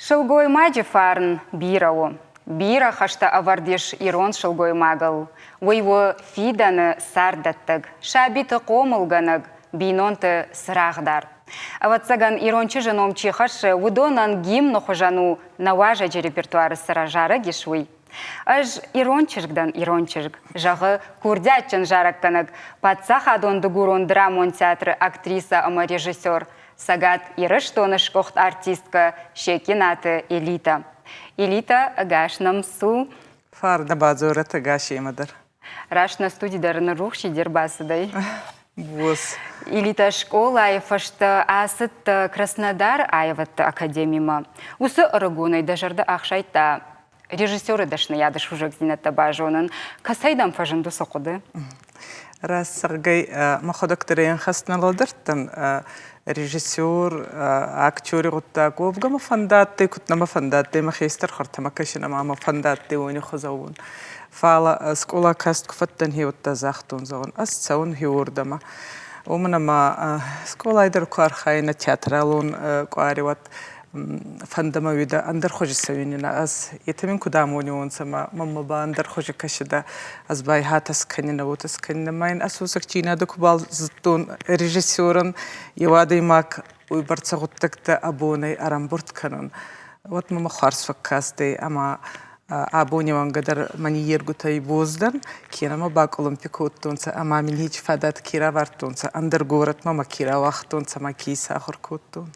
Сылгоймаджы фарн бирӕ у. Бирӕ хӕстӕ ӕвӕрд ис ирон сылгоймагыл. Уый у фидӕны царддӕттӕг, сабиты хъомылгӕнӕг, бинонты цырагъдар. Ӕвӕццӕгӕн, ирон чызджы ном чи хӕссы, уыдонӕн гимны хуызӕн у нӕ уазӕджы репертуары цы зарӕг ис, уый. Ӕз ирон чызг дӕн, ирон чызг, зӕгъы курдиатджын зарӕггӕнӕг, паддзахадон дыгурон драмон театры актрисӕ ӕмӕ режиссер, Цӕгат Ирыстоны сгуыхт артисткӕ Секъинаты Элитӕ. Элитӕ, ӕгас нӕм цу! Фарнӕ бадзорӕт ӕгас емӕ дӕр. Раст нӕ студи дӕр ныррухси де рбацыдӕй. Буз. Элитӕ скъолайы фӕстӕ ацыд Краснодар аивӕдты академимӕ. Уыцы ӕрыгонӕй дӕ зӕрдӕ ӕхсайдта режиссеры дӕсныйады сусӕгдзинӕдтӕ базонын. Кӕцӕй дӕм фӕзынд уыцы хъуыды? Раст зӕгъгӕй, мӕхуӕдӕг дӕр ӕнхӕст нӕ лӕдӕрдтӕн. Режиссер, актери гъуддаг уӕвгӕ мӕ фӕндадтӕй, куд нӕ мӕ фӕндадтӕй, мӕ хестӕр хуӕртӕмӕ кӕсун ӕма мӕ фӕндадтӕй уони хузӕ ун. Фал скъола каст ку фӕдтӕн, хеуӕттӕ загътон, зӕгъун, ӕз цӕун хеуордӕмӕ. Уомӕн ӕма скъолай дӕр ку архайинӕ театралон къуари, уӕд фӕндӕмӕ уидӕ ӕндӕр хузи цӕуининӕ ӕз. Етӕ мин куд амониуонцӕ ма мӕнмӕ ба ӕндӕр хузи кӕсидӕ. Ӕз ба ихатӕ скӕнинӕ, уотӕ скӕнинӕ. Ма ин ӕ сосӕгдзийнадӕ ку базудтон режиссерӕн, еу адӕймаг уойбӕрцӕ гъуддӕгтӕ ӕ бонӕй ӕрӕмбурд кӕнун, уӕд мӕмӕ хуарз фӕккастӕй ӕма абони уӕнгӕ дӕр мӕ ниййергутӕй боз дӕн, кенӕ мӕ бакъулумпи кодтонцӕ ӕма мин ҳеч фадат ке равардтонцӕ, ӕндӕр горӕтмӕ мӕ ке рауагътонцӕ ӕма ке исахур кодтон.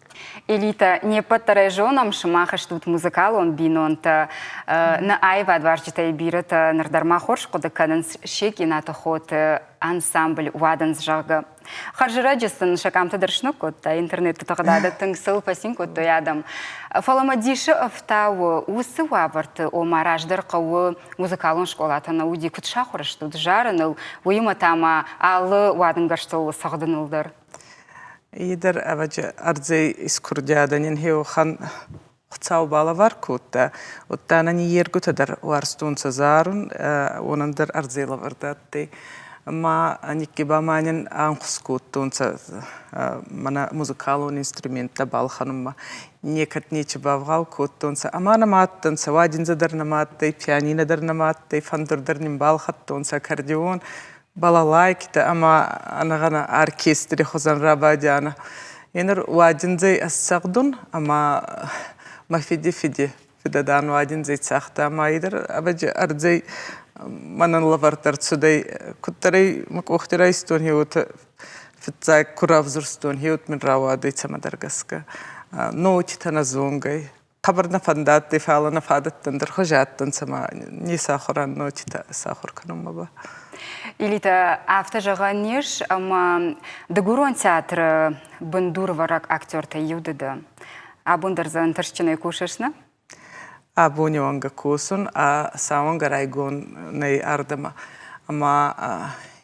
Элита, не ппӕт дӕр ӕй зонӕм, сымах стут музыкалон бинонтӕ. Нӕ аивадуарзджытӕй бирӕтӕ ныр дӕр ма хорз хъуыды кӕнынц Секъинаты хоты ансамбль «Уадындз», зӕгъгӕ. Хӕрзӕрӕджы сын сӕ къамтӕ дӕр сног кодта, интернеты тыгъдады тынг сыл фӕцин кодтой адӕм. Фӕлӕ мӕ дисы ӕфтауы, уыцы уавӕрты, ома раздӕр хъӕуы музыкалон скъолатӕ нӕ уыди, куыд сахуыр стут зарыныл, уыимӕ та ма алы уадынгӕрзтыл цӕгъдыныл дӕр. Е дӕр, ӕвӕдзи, ӕрдзӕй искурдиадӕ нин хеуӕхӕн Хуцау балӕвар кодта, удта нӕ ниййергутӕ дӕр уарзтонцӕ зарун, уонӕн дӕр ӕрдзӕй лӕвӕрд адтӕй. Ма никки ба ма нин ӕнхус кодтонцӕ мӕнӕ музыкалон инструменттӕ балхӕнунмӕ. Некӕд нечи бавгъау кодтонцӕ. Ӕма нӕма адтӕнцӕ, уадиндзӕ дӕр нӕма адтӕй, пианино дӕр нӕма адтӕй, фӕндур дӕр нин балхӕдтонцӕ, аккордеон, балалайкитӕ ӕма ӕнӕгъӕнӕ оркестри хузӕн рабадианӕ. Енер уадиндзӕй ӕз цӕгъдун ӕма мӕ фиди фиди фидӕ уадиндзӕй цагъта ӕма идӕр ӕвӕдзи ӕрдзӕй мӕнӕн лӕвӕрд ӕрцудӕй. Куддӕр ӕй мӕ къохти райстон, уотӕ фиццаг ку равзурстон, уот мин рауадӕй цӕмӕдӕр гӕсгӕ. Нотитӕ нӕ зонгӕй. Хъӕбӕр нӕ фӕндадтӕй, фал нӕ фадӕттӕн дӕр хузи адтӕнцӕ ма не сахур ан нотитӕ сахур кӕнунмӕ ба. Элитӕ, афтӕ зӕгъӕн ис, ӕмӕ Дыгурон театры бындурвӕрӕг актертӕй иу ды дӕ. Абон дӕр дзы ӕнтыстджынӕй кусыс, нӕ? Абони уӕнгӕ косун, а сауӕнгӕ райгонӕй ардӕмӕ. Ӕма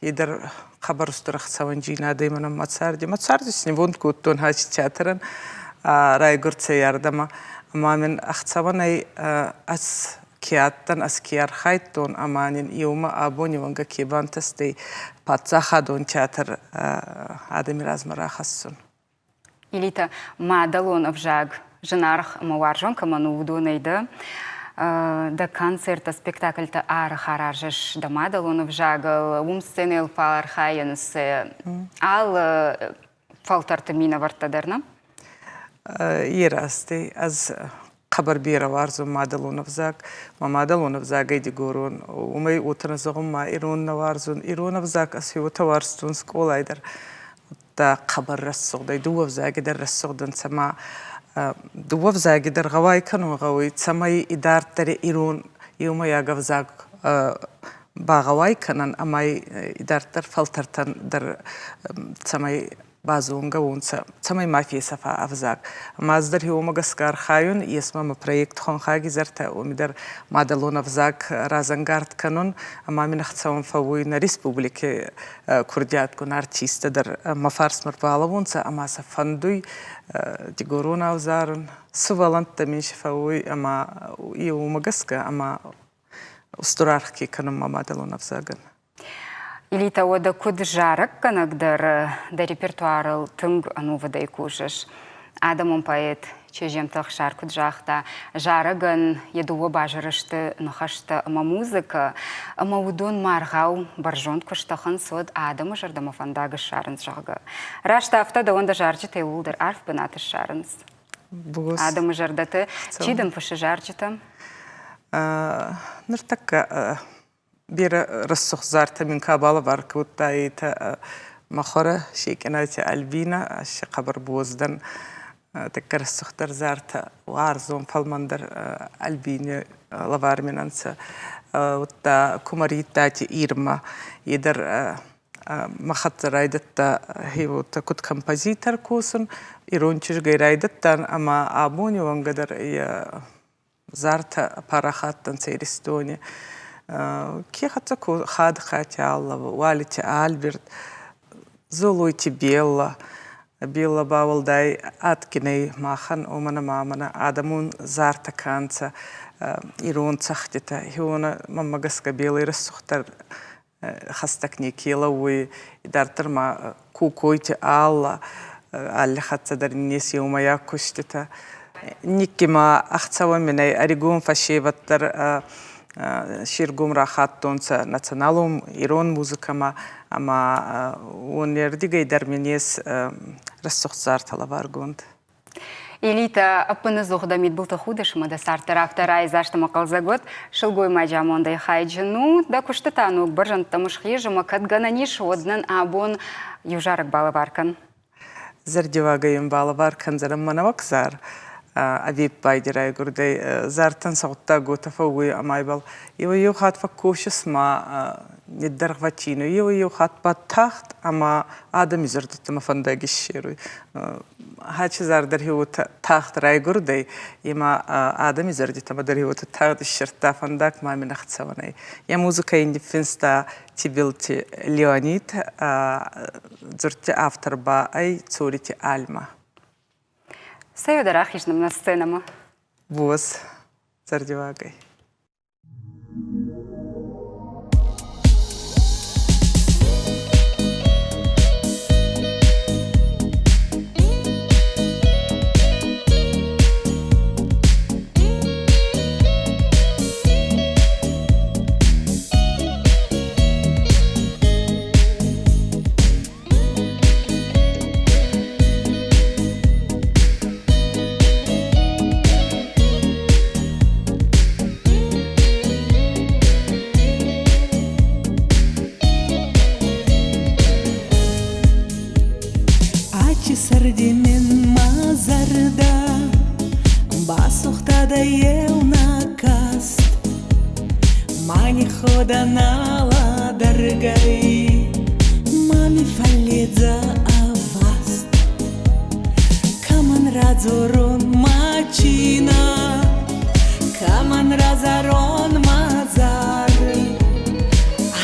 е дӕр хъӕбӕр устур ӕхцӕуӕндзийнадӕй мӕнӕн мӕ царди. Мӕ царди снивонд кодтон аци театрӕн райгурдцӕй ардӕмӕ. Ӕма мин ӕхцӕуӕнӕй ӕз ке адтӕн, ӕз ке архайдтон ӕма нин еумӕ абони уӕнгӕ ке бантӕстӕй паддзахадон театр адӕми размӕ рахӕссун. Элита, мадӕлон ӕвзаг зынаргъ ӕмӕ уарзон кӕмӕн у, уыдонӕй дӕ. Дӕ концерттӕ, спектакльтӕ арӕх аразыс дӕ мадӕлон ӕвзагыл, уым сценӕйыл фӕархайынц алы фӕлтӕрты минӕвӕрттӕ дӕр, нӕ? Е раст ӕй. Ӕз хъӕбӕр берӕ уарзун мадӕлон ӕвзаг. Мӕ мадӕлон ӕвзагӕй дигорон. Уомӕй уотӕ нӕ зӕгъун, ма ирон нӕ уарзун. Ирон ӕвзаг ӕз уотӕ уарзтон скъолай дӕр. Удта хъӕбӕр рӕсугъд ӕй. Дууӕ ӕвзаги дӕр рӕсугъд ӕнцӕ ма дууӕ ӕвзаги дӕр гъӕуай кӕнун гъӕуй, цӕмӕй идарддӕр ирон еумӕйаг ӕвзаг багъӕуай кӕнӕн ӕма идарддӕр фӕлтӕртӕн дӕр цӕмӕй базонгӕ уонцӕ, цӕмӕй ма фесӕфа ӕвзаг. Ӕма ӕз дӕр уомӕ гӕсгӕ архайун, ес мӕмӕ проект «Хуӕнхаги зартӕ», уоми дӕр мадӕлон ӕвзаг разӕнгард кӕнун, ӕма мин ӕхцӕуӕн фӕууй нӕ республики курдиатгун артисттӕ дӕр мӕ фарсмӕ ӕрбалӕуунцӕ ӕма сӕ фӕндуй дигоронау зарун. Сувӕллӕнттӕ мин си фӕууй ӕма е уомӕ гӕсгӕ ӕма устур аргъ ке кӕнун мӕ мадӕлон ӕвзагӕн. Элита, уӕдӕ куыд зарӕггӕнӕг дӕр дӕ репертуарыл тынг ӕнувыдӕй кусыс. Адӕмон поэт Чеджемты Ӕхсар куыд загъта, зарӕгӕн йӕ дыууӕ базыры сты ныхӕстӕ ӕмӕ музыкӕ, ӕмӕ уыдон маргъау бӕрзонд куы стӕхынц, уӕд адӕмы зӕрдӕмӕ фӕндаг ссарынц, зӕгъгӕ. Раст афтӕ дӕуӕн дӕ зарджытӕ иууылдӕр арф бынат ссарынц. Адӕмы зӕрдӕты. Чи дын фыссы зарджытӕ? Ныртӕккӕ берӕ рӕсугъд зартӕ мин ка балӕвар кодта, етӕ мӕ хуӕрӕ Секъинати Альбинӕ, си хъӕбӕр боз дӕн. Тӕккӕ рӕсугъддӕр зартӕ уарзон, фӕлмӕндӕр Альбини лӕвар мин ӕнцӕ. Удта Кумӕридтати Ирмӕ, е дӕр мӕ хӕццӕ райдӕдта хеуотӕ куд композитор косун, ирон чизгӕй райдӕдтан ӕма абони уӕнгӕ дӕр е зартӕ парахат ӕнцӕ Иристони. Ке хӕццӕ Хадыхъати Алла, Уалити Альберт, Золойти Белла. Белла ба уӕлдай адгин ӕй махӕн, уомӕн ӕма мӕнӕ адӕмон зартӕ ка нцӕ, ирон цӕгъдтитӕ, хеуонӕ мӕнмӕ гӕсгӕ Беллай рӕсугъддӕр хӕстӕг неке лӕууй. Идарддӕр ма Кукойти Алла, алли хӕццӕ дӕр ин ес еумӕйаг куститӕ. Никки ма ӕхцӕуӕн мин ӕй ӕригон фӕсевӕд дӕр се ргом рахаттонцӕ националон ирон музыкӕмӕ ӕма уони ӕрдигӕй дӕр мин ес рӕсугъд зартӕ лӕваргонд. Элитӕ, ӕппынӕдзух дӕ мидбылты худыс ӕмӕ дӕ цард дӕр афтӕ райдзаст ӕмӕ хъӕлдзӕг уӕд. Сылгоймаджы амондӕй хайджын у, дӕ куысты та ног бӕрзӕндтӕм схиз ӕмӕ кӕд гӕнӕн ис, уӕд нын абон иу зарӕг балӕвар кӕн. Зӕрдиуагӕй йын балӕвар кӕндзӕнӕн мӕ нӕуӕг зар. Ӕвеппайди райгурдӕй зартӕн сӕ гъуддӕгутӕ фӕууй ӕма ибӕл еуӕй-еу хатт фӕккосис ма ниддӕргъвӕтийнӕ, еуӕй-еу хатт ба тагъд ӕма адӕми зӕрдитӕмӕ фӕндаг иссеруй. Хачи дӕр уотӕ тагъд райгурдӕй, ӕма адӕми зӕрдитӕмӕ дӕр уотӕ тагъд иссердта фӕндаг ма мин ӕхцӕуӕн ӕй. Йӕ музыкӕ ин ниффинста Тибилти Леонид, дзурдти автор ба ӕй Цорити Альма. Цӕй рахизнӕм нӕ сценӕмӕ. Боз, зӕрдиуагӕй. Ачи сӕрди мин ма зӕрдӕ басугъта дӕ еунӕг каст. Ма ниходӕ нӕ лӕдӕргӕй, ма ми фӕлледзӕ ӕваст. Кӕмӕн радзорон ма чина, кӕмӕн разарон ма зар,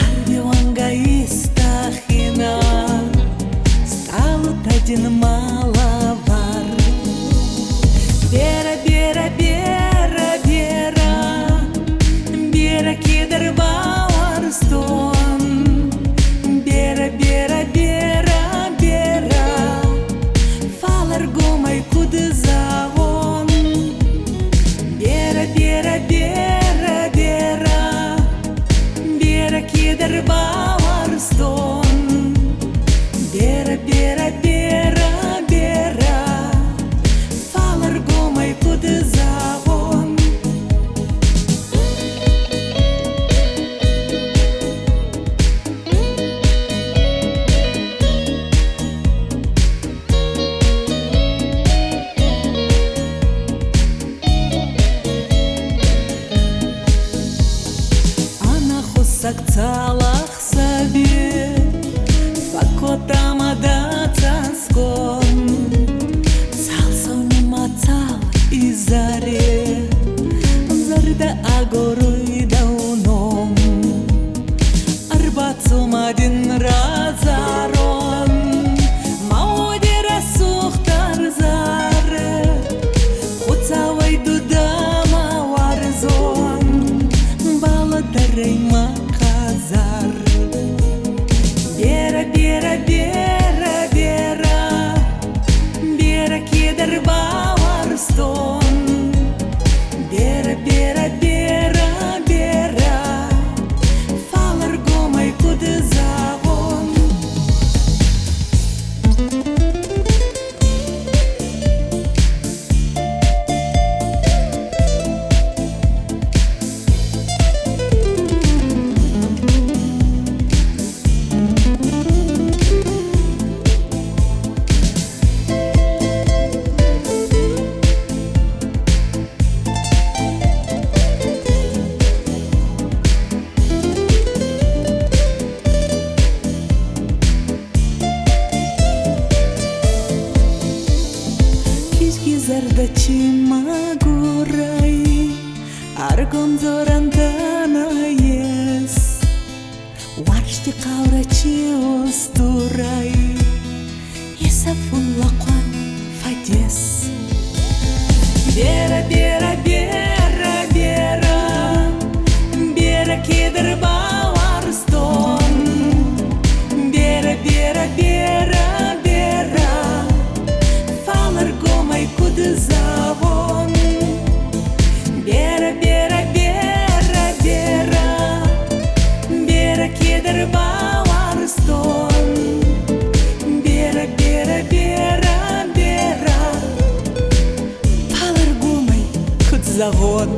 Арви уӕнгӕ истӕхинӕ, стъалутӕ дин ма лӕвар. Берӕ, берӕ, берӕ, берӕ, берӕ кедӕр бауарзтон. Берӕ, берӕ, берӕ, берӕ, фал ӕргомӕй куд зӕгъон. Берӕ, берӕ, берӕ, берӕ, берӕ кедӕр бауарзтон. Берӕ, берӕ, берӕ, берӕ, фал ӕргомӕй куд зӕгъон. Ӕнӕхуссӕг цалах Рагон дзорӕнтӕ нӕййес, Уарзти хъаурӕ чи устурӕй, Исӕфун лӕхъуӕн фӕдес. Берӕ, берӕ, берӕ, берӕ, берӕ кедр бауарзтон. Берӕ, берӕ, берӕ, берӕ, фал ӕргомӕй куд зӕгъон. Берӕ, берӕ, берӕ, берӕ, берӕ кедр бауарзтон. Берӕ, берӕ, берӕ, берӕ, фал ӕргомӕй куд зӕгъон.